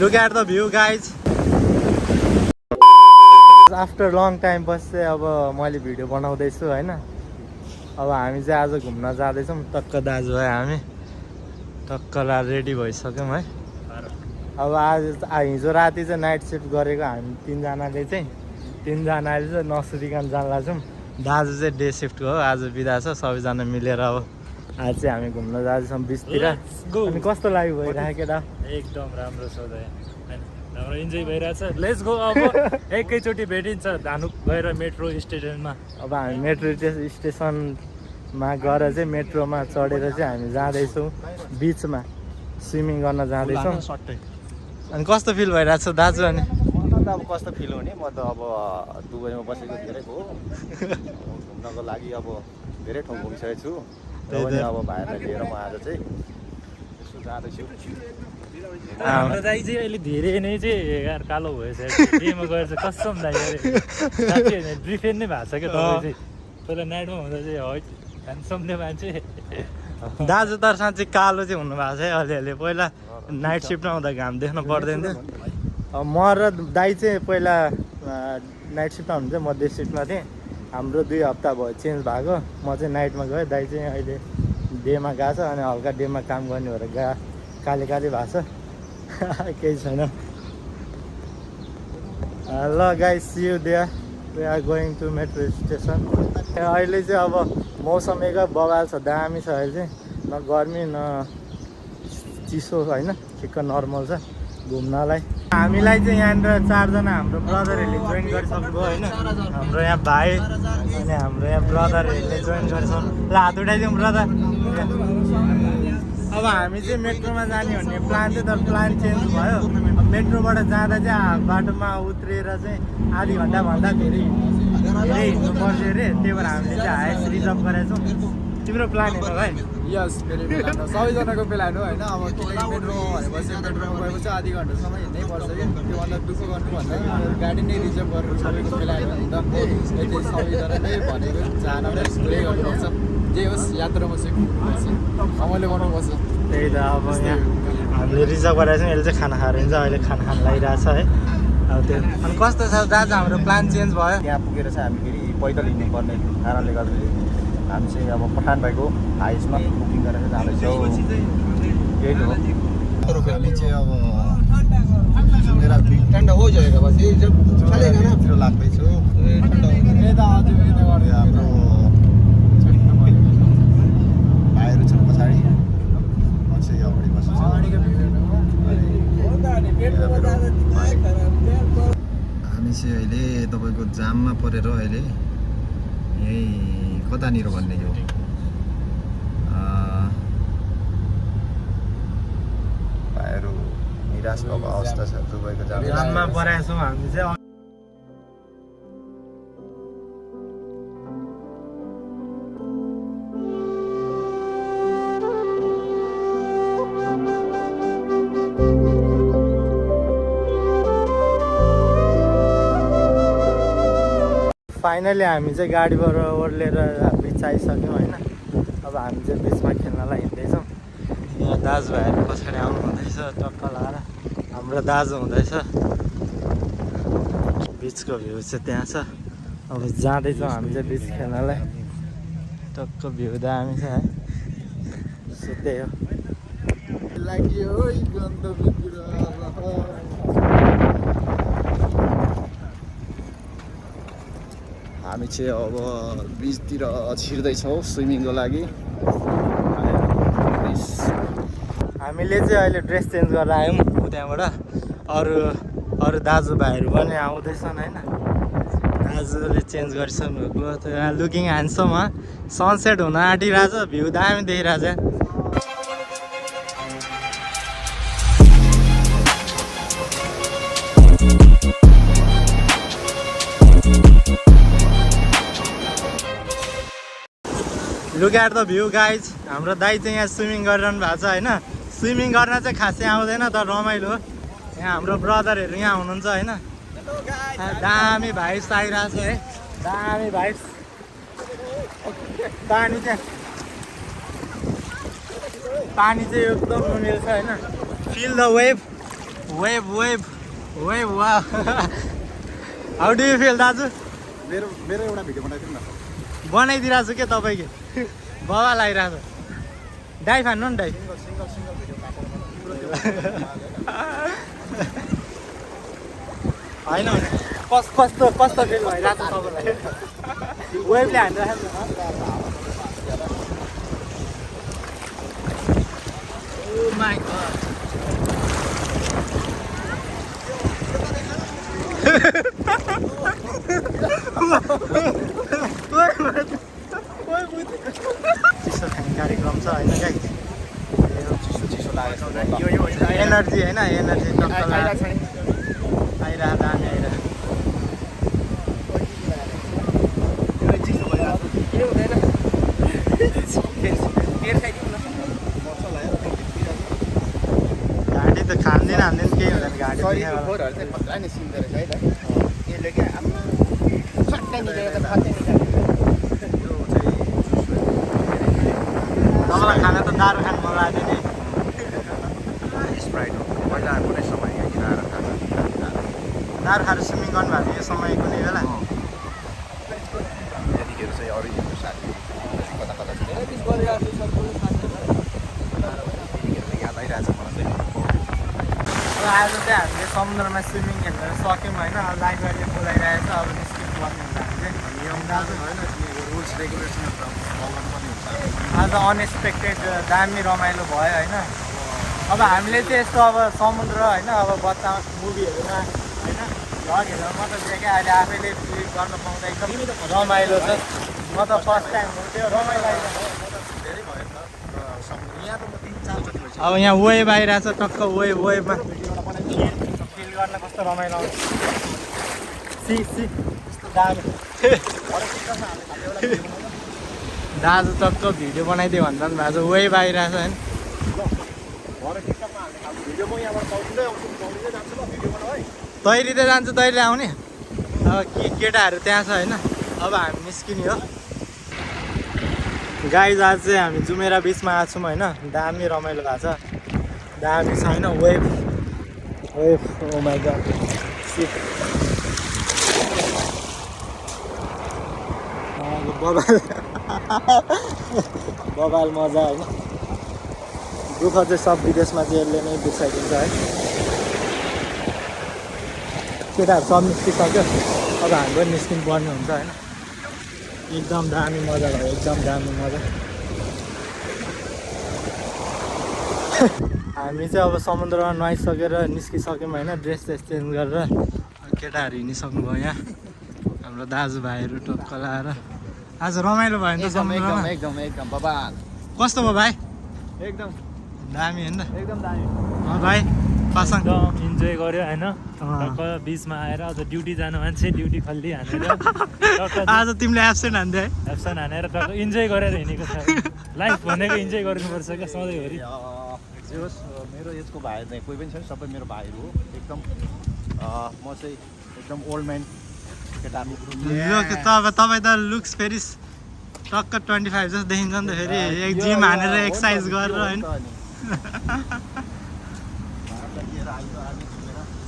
Look at the view, guys. After long time पछि चाहिँ अब मैले भिडियो बनाउँदैछु हैन। अब हामी चाहिँ आज घुम्न जाँदैछौँ टक्क दाजुभाइ हामी टक्क रेडी भइसक्यौँ है। अब आज हिजो राति चाहिँ नाइट सिफ्ट गरेको हामी तीनजनाले चाहिँ नसुतिकन जान्ला छौँ। दाजु चाहिँ डे सिफ्टको हो, आज बिदा छ। सबैजना मिलेर अब आज चाहिँ हामी घुम्न जाँदैछौँ बिचतिर। अनि कस्तो लाग्यो भइरहेको केटा? एकदम राम्रो छ दाइ, हाम्रो इन्जोय भइरहेछ। Let's go. अब एकैचोटि भेटिन्छ धानुक गएर मेट्रो स्टेसनमा। अब हामी मेट्रो स्टेसनमा गएर चाहिँ मेट्रोमा चढेर चाहिँ हामी जाँदैछौँ बिचमा स्विमिङ गर्न जाँदैछौँ। अनि कस्तो फिल भइरहेछ दाजु? अनि मलाई त अब कस्तो फिल हुने, म त अब दुबईमा बसेको धेरै भयो, घुम्नको लागि अब धेरै ठाउँ घुमिसकेको छु। अब भाइहरूलाई लिएर म आज चाहिँ यसो जाँदैछु। हाम्रो दाइ चाहिँ अहिले धेरै नै चाहिँ यार कालो भएछ। डेमा गएर चाहिँ कसम दाइ डिफेन्ट नै भएको छ क्या तपाईँ चाहिँ। पहिला नाइटमा हुँदा चाहिँ ह्यान्डसम नै मान्छे। दाजु तर साँच्चै कालो चाहिँ हुनुभएको छ है अलिअलि। पहिला नाइट सिफ्टमा आउँदा घाम देख्न पर्दैन थियो। म र दाइ चाहिँ पहिला नाइट सिफ्टमा हुनुहुन्थ्यो, म डे सिफ्टमा थिएँ। हाम्रो 2 हप्ता भयो चेन्ज भएको। म चाहिँ नाइटमा गएँ, दाइ चाहिँ अहिले डेमा गएको छ। अनि हल्का डेमा काम गर्ने भएर काले भएको छ। केही छैन। ल guys, see you there. We are going to metro station. अहिले चाहिँ अब मौसम एकै बगाल छ, दामी छ अहिले चाहिँ। न गर्मी न चिसो होइन, ठिक्क नर्मल छ घुम्नलाई। हामीलाई चाहिँ यहाँनिर 4 जना हाम्रो ब्रदरहरूले जोइन गरिसक्नुभयो होइन। हाम्रो यहाँ भाइ अनि हाम्रो यहाँ ब्रदरहरूले जोइन गरिसक्नु। ल हात उठाइदिउँ ब्रदर। अब हामी चाहिँ मेट्रोमा जाने भन्ने प्लान थियो, तर प्लान चेन्ज भयो। मेट्रोबाट जाँदा चाहिँ बाटोमा उत्रेर चाहिँ आधी घन्टाभन्दा धेरै हिँड्नुपर्छ अरे। त्यही भएर हामीले चाहिँ हाइस्ट रिजर्भ गरेको छौँ। तिम्रो प्लान हेर भाइ? यस, मेरो प्लान हो, सबैजनाको प्लान हो होइन। अब मेट्रोमा भनेपछि मेट्रोमा गएपछि आधी घन्टासम्म हिँड्नै पर्छ कि, त्योभन्दा दुःख गर्नुभन्दा गाडी नै रिजर्भ गरेर सबैको प्लान हो नि त। यति सबैजना नै भनेको चाहनाले पुरै गर्नुपर्छ। जे होस् यात्रामा चाहिँ पुग्नुपर्छ, रमाइलो गर्नुपर्छ। त्यही त अब यहाँ हामीले रिजर्भ गरेर चाहिँ यसले चाहिँ खाना खाएर हिँड्छ। अहिले खाना खान लागिरहेछ है। अब त्यो अनि कस्तो छ दाजु? हाम्रो प्लान चेन्ज भयो। त्यहाँ पुगेर चाहिँ हामी फेरि पैदल हिँड्नुपर्ने कारणले गर्दाखेरि हामी चाहिँ अब पठान भाइको हाइस्टमा बुकिङ गरेर जाँदैछौँ। यही हो। हामी चाहिँ अब मेरा ठन्डा हो जाएगा बस, यही जब चलेगा ना फिर लाग्दैछु। हाम्रो भाइहरू छन् पछाडि, म चाहिँ अगाडि बस्छु। हामी चाहिँ अहिले तपाईँको जाममा परेर अहिले यही कतानिर भन्ने यो भाइहरू निराश भएको अवस्था छ दुबईको जाममा परेका छौँ हामी चाहिँ। फाइनली हामी चाहिँ गाडीबाट ओर्लेर बिच आइसक्यौँ होइन। अब हामी चाहिँ बिचमा खेल्नलाई हिँड्दैछौँ। यहाँ दाजुभाइहरू पछाडि आउनु हुँदैछ टक्क लाएर। हाम्रो दाजु हुँदैछ। बिचको भ्यू चाहिँ त्यहाँ छ। अब जाँदैछौँ हामी चाहिँ बिच खेल्नलाई। टक्क भ्यू दामी छ है। सो त्यही हो। हामी चाहिँ अब बिचतिर छिर्दैछौँ स्विमिङको लागि। हामीले चाहिँ अहिले ड्रेस चेन्ज गरेर आयौँ त्यहाँबाट। अरू दाजुभाइहरू पनि आउँदैछन् होइन। दाजुले चेन्ज गरिसक्नु भएको लुकिङ ह्यान्डसम। सनसेट हुन आँटिरहेछ, भ्यू दामी देखिरहेछ। Look at the view guys. हाम्रो दाइ चाहिँ यहाँ स्विमिङ गरिरहनु भएको छ होइन। स्विमिङ गर्न चाहिँ खासै आउँदैन, तर रमाइलो। यहाँ हाम्रो ब्रदरहरू यहाँ हुनुहुन्छ होइन। दामी भाइब्स आइरहेको छ है, दामी भाइब्स। पानी चाहिँ एकदम उमेर छ होइन। Feel the wave, wave wave wave वा हाउ डु यु फिल दाजु मेरो एउटा भिडियो बनाइदिनु न बनाइदिरहेको छु के तपाईँको बाबा लागिरहेको छ डाइ फान्नु नि डाइ सिङ्गल भिडियो होइन कस्तो फिल भइरहेको छ तपाईँलाई वेभले हानिरहेको छ Oh my god. चिसो खाने कार्यक्रम छ होइन गाई चिसो लागेको छ एनर्जी होइन एनर्जी आइरहेको दामी आइरहेको घाँटी त खाँदैन केही हुँदैन घाँटी तपाईँलाई खाना त दारू खानु मन लाग्यो नि स्प्राइट हो पहिला कुनै समय यहाँ किन आएर खाना दारू खाएर स्विमिङ गर्नुभएको यो समय कुनै बेला यतिखेर चाहिँ अरू साथी कता कता छ याद आइरहेछ मलाई चाहिँ अब आज चाहिँ हामीले समुद्रमा स्विमिङ खेलेर सक्यौँ होइन अब लाइफ गाडीले बोलाइरहेको छ अब निस्किनु पर्ने हुन्छ हामी चाहिँ रुल्स रेगुलेसन फलो पनि हुन्छ आज अनएक्सपेक्टेड दामी रमाइलो भयो होइन अब हामीले चाहिँ यस्तो अब समुद्र होइन अब बच्चा मुभीहरूमा होइन भ्लगहरू मात्र देखेँ अहिले आफैले फिल गर्न पाउँदा एकदम रमाइलो छ म त फर्स्ट टाइम हो त्यो रमाइलो धेरै भयो नि त समुद्र यहाँ त म 3-4 चोटि भइसक्यो अब यहाँ वेभ आइरहेछ टक्क वेभमा फिल गर्न कस्तो रमाइलो आउँछ सी दाजु दाजु टक्क भिडियो बनाइदियो भन्दा पनि भएको छ वेभ आइरहेछ होइन तैरिँदै जान्छु तैरिँदै आउने अब केटाहरू त्यहाँ छ होइन अब हामी निस्किने हो गाइज आज चाहिँ हामी जुमेरा बिचमा आएको छौँ होइन दामी रमाइलो भएको छ दामी छ होइन वेभ ओ माई गड बबाल मजा होइन दुःख चाहिँ सब विदेशमा चाहिँ यसले नै बिर्साइदिन्छ है केटाहरू सब निस्किसक्यो अब हाम्रो निस्किनु पर्ने हुन्छ होइन एकदम दामी मजा भयो एकदम दामी मजा हामी चाहिँ अब समुद्रमा नुहाइसकेर निस्किसक्यौँ होइन ड्रेस चेन्ज गरेर केटाहरू हिँडिसक्नु भयो यहाँ हाम्रो दाजुभाइहरू टक्क लाएर आज रमाइलो भयो नि त समुद्रमा एकदम बाबा कस्तो भयो भाइ एकदम दामी होइन एकदम दामी भाइ पासाङ इन्जोय गर्यो होइन टक्क बिचमा आएर अझ ड्युटी जानु मान्छे ड्युटी खल्ली हानेर आज तिमीले एब्सेन्ट हान्थ्यो है एब्सेन्ट हानेर टक्क इन्जोय गरेर हिँडेको छ लाइफ भनेको इन्जोय गर्नुपर्छ क्या सधैँभरि जे होस् मेरो एजको भाइ चाहिँ कोही पनि छैन सबै मेरो भाइहरू हो एकदम म चाहिँ एकदम ओल्ड म्यान केटाहरू तपाईँ त लुक्स फेरि टक्क 25 जस्तो देखिन्छ नि त फेरि एक जिम हानेर एक्सर्साइज गरेर होइन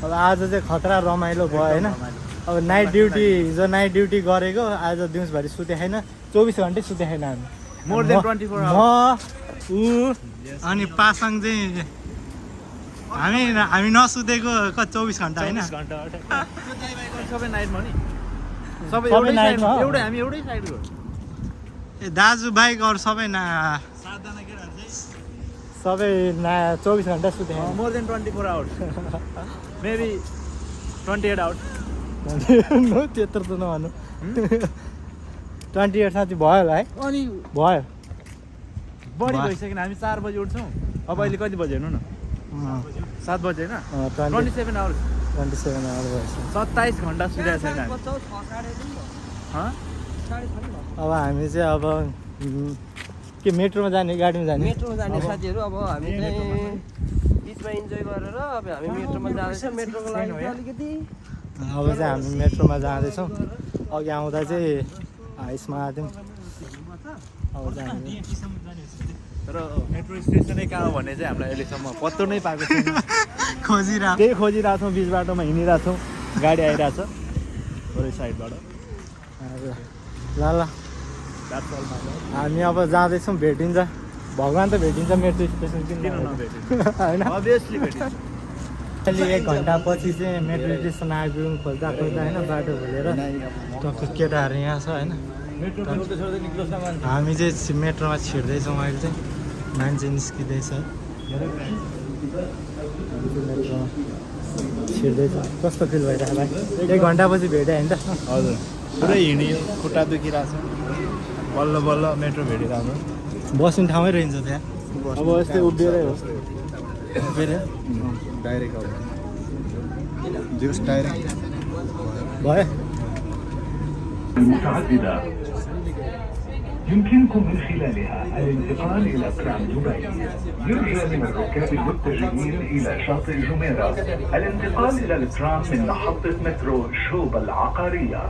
अब आज चाहिँ खतरा रमाइलो भयो होइन अब नाइट ड्युटी हिजो नाइट ड्युटी गरेको आज दिउँसभरि सुते छैन 24 घन्टै सुते छैन हामी मोर देन 24 म ऊ अनि पासाङ चाहिँ हामी नसुतेको 24 घन्टा होइन सबै नाइटमा नि सबै सबै नाइटमा हो? एउटै हामी एउटै साइडको ए दाजु बाइक अरू सबै सबै 24 घन्टा सुते छैन more than 24 hours maybe 28 hours त्यत्रो त नभन्नु 28 साँच्ची भयो होला है अनि भयो बढी वाह। भइसक्यो हामी 4 बजी उठ्छौँ अब अहिले कति बजे हेर्नु न 7 बजे होइन 27 आवर्स 27 आवर भएछ 27 घन्टा सुतेको छैन हामी हँ? अब हामी चाहिँ अब के मेट्रोमा जाने गाडीमा जाने मेट्रोमा जाने साथीहरू अब हामी चाहिँ बिचमा इन्जोय गरेर अब हामी मेट्रोमा जाँदैछौँ मेट्रोको लागि चाहिँ अलिकति अब चाहिँ हामी मेट्रोमा जाँदैछौँ अघि आउँदा चाहिँ हाइसमा आएको थियौँ अब चाहिँ हामी तर मेट्रो स्टेसनै कहाँ हो भन्ने चाहिँ हामीलाई अहिलेसम्म पत्तो नै पाएको छैन खोजिरहेको त्यही खोजिरहेको छौँ बिच बाटोमा हिँडिरहेको छौँ गाडी आइरहेछ अरू साइडबाट ल ल हामी अब जाँदैछौँ भेटिन्छ भगवान् त भेटिन्छ मेट्रो स्टेसन किन किन नभेटिन्छ होइन अभियसली भेटिन्छ अहिले 1 घन्टापछि चाहिँ मेट्रो स्टेसन आइपुग्नु खोज्दा होइन बाटो भुलेर टक्क केटाहरू यहाँ छ होइन हामी चाहिँ मेट्रोमा छिर्दैछौँ अहिले चाहिँ मान्छे निस्किँदैछ मेट्रोमा छिर्दैछ कस्तो फिल भइरहेको भाइ 1 घन्टापछि भेट्यो होइन त हजुर पुरै हिँड्यो खुट्टा दुखिरहेको छ बल्ल बल्ल मेट्रो भेटिरहेको बस्ने ठाउँमै रहन्छ त्यहाँ अब यस्तै उभिएरै हो फेरि डाइरेक्ट अब जुस डाइरेक्ट भयो متعددة يمكنكم من خلالها الانتقال إلى ترام دبي. يرجى من الركاب المتجهين إلى شاطئ جميرة الانتقال إلى الترام من محطة مترو شوب العقارية.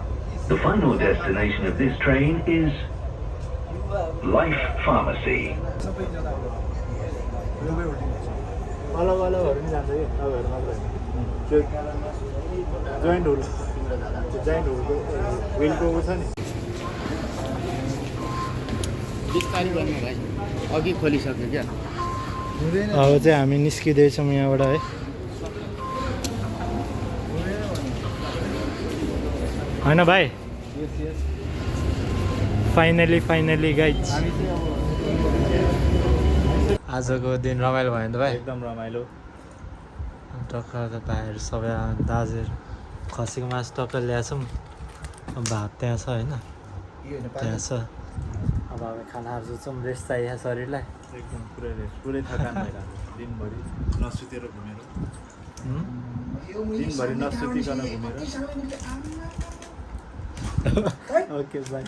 The final destination of this train is Life Pharmacy. अलग अलगहरू पनि जान्छ कि अबहरू मात्रै त्यो जोइन्ट हुल जोइन्ट हुलको विलको छ नि बिस्तारै गर्नु भाइ अघि खोलिसक्यो क्या अब चाहिँ हामी निस्किँदैछौँ यहाँबाट है होइन भाइ फाइनली गाइज आजको दिन रमाइलो भयो नि त भाइ एकदम रमाइलो टक्कर भाइहरू सबै दाजुहरू खसीको मासु टक्कर ल्याएछौँ भात त्यहाँ छ होइन त्यहाँ छ अब हामी खानाहरू जुत्छौँ रेस्ट चाहिएको शरीरलाई एकदम पुरै थकान भइरहेको दिनभरि नसुतेर घुमेर दिनभरि नसुतिकन घुमेर ओके बाई